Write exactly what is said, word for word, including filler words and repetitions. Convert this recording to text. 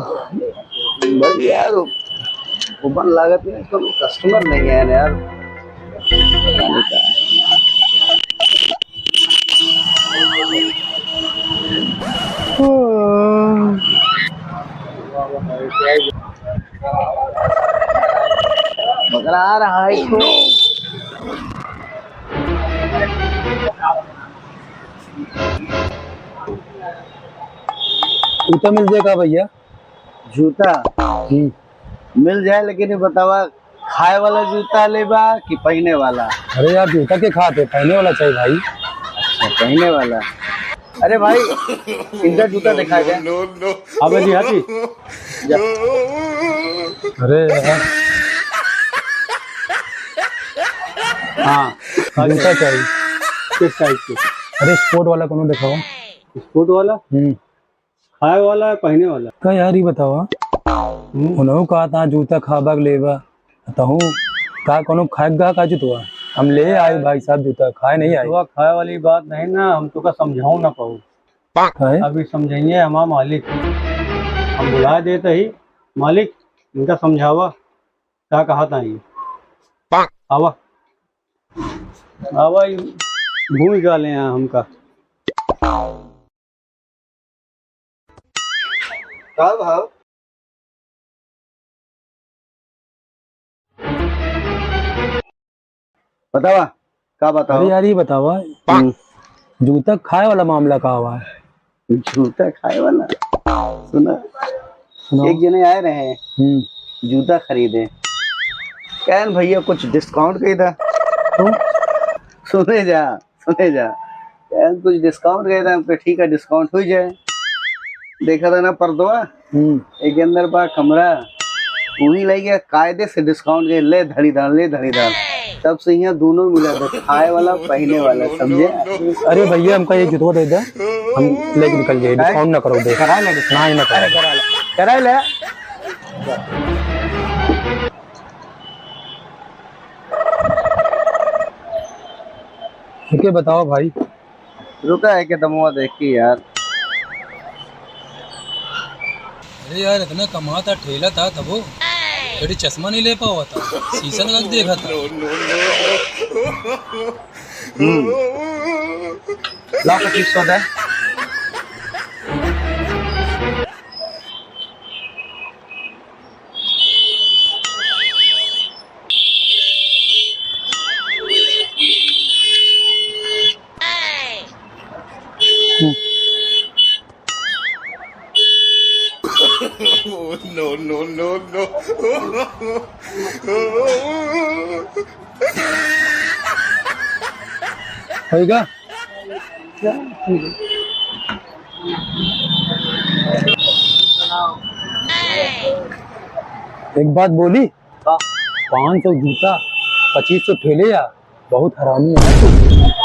भाई यार, वो, वो बन लागत है, कौनो customer नहीं है यार। पता नहीं का है। बकरा आ रहा है इसको। जूता मिल जाए का भैया? जूता? हम्म। मिल जाए, लेकिन ये बतावा, खाए वाला जूता लेबा कि पहिने वाला? अरे यार, जूता के खाते, पहिने वाला चाहिए भाई। अच्छा, पहिने वाला। अरे भाई, इनका जूता दिखा दे। अबे जी, हाँ जी। जा। अरे यार। हाँ, जूता चाहिए। किस type के? अरे, sport वाला कोनो दिखाओ। Sport वाला? हम्म। खाए वाला है, पहिने वाला? का यार, ई बतावा। हम्म। उनहु कहा था जूता खाबा के लेबा, तहु का कोनो खाए गा का जूतवा? हम ले आए भाई साहब जूता, खाए नहीं आए। जूतवा खाए वाली बात नहीं ना, हम तोका समझाऊ ना पाऊ। काहे? अभी समझाइए हमार मालिक, हम बुला देते ही। मालिक, इनका समझावा, का कहा था ये? आवा, आवा, ये भूमि का ले यहाँ हमका। का भाव? बतावा, का बतावा? अरे यार, ये बतावा, हम्म। जूता खाए वाला मामला का हुआ है? जूता खाए वाला? सुना, सुनाओ। एक जने आए रहे, हम्म। जूता खरीदे, कहन, "भैया, कुछ discount कई दा।" तो? सुने जा, सुने जा। यार, कुछ discount कहे था, हम कहे, "ठीक है, discount हो जाए।" देखा था ना पर्दवा, हम्म। एक अंदर बा कमरा, वहीं ले गया, कायदे से discount कहे, "ले धड़ी धान, ले धड़ी धान।" तब से यहाँ दोनों मिला था, खाए वाला, पहिने वाला, समझे? अरे भैया, हमका ये जुतवा दे दे, हम लेके निकल जाए, काहे? Discount ना करो दे। करा ले discount। ना ही ना करो। अरे करा ले, करा ले। एके बतावा भाई। रुका, एके दमवा देखी यार। अरे यार, इतना कमाता ठेला था तबो, कभी चश्मा नहीं ले पावा था, शीशा लगा के देखा था। हम्म। ला पच्चीस सौ दे। No, no, no, no। होइगा? एक बात बोली? का? पाँच सौ जूता, पच्चीस सौ ठेले या, बहुत हरामी है तू।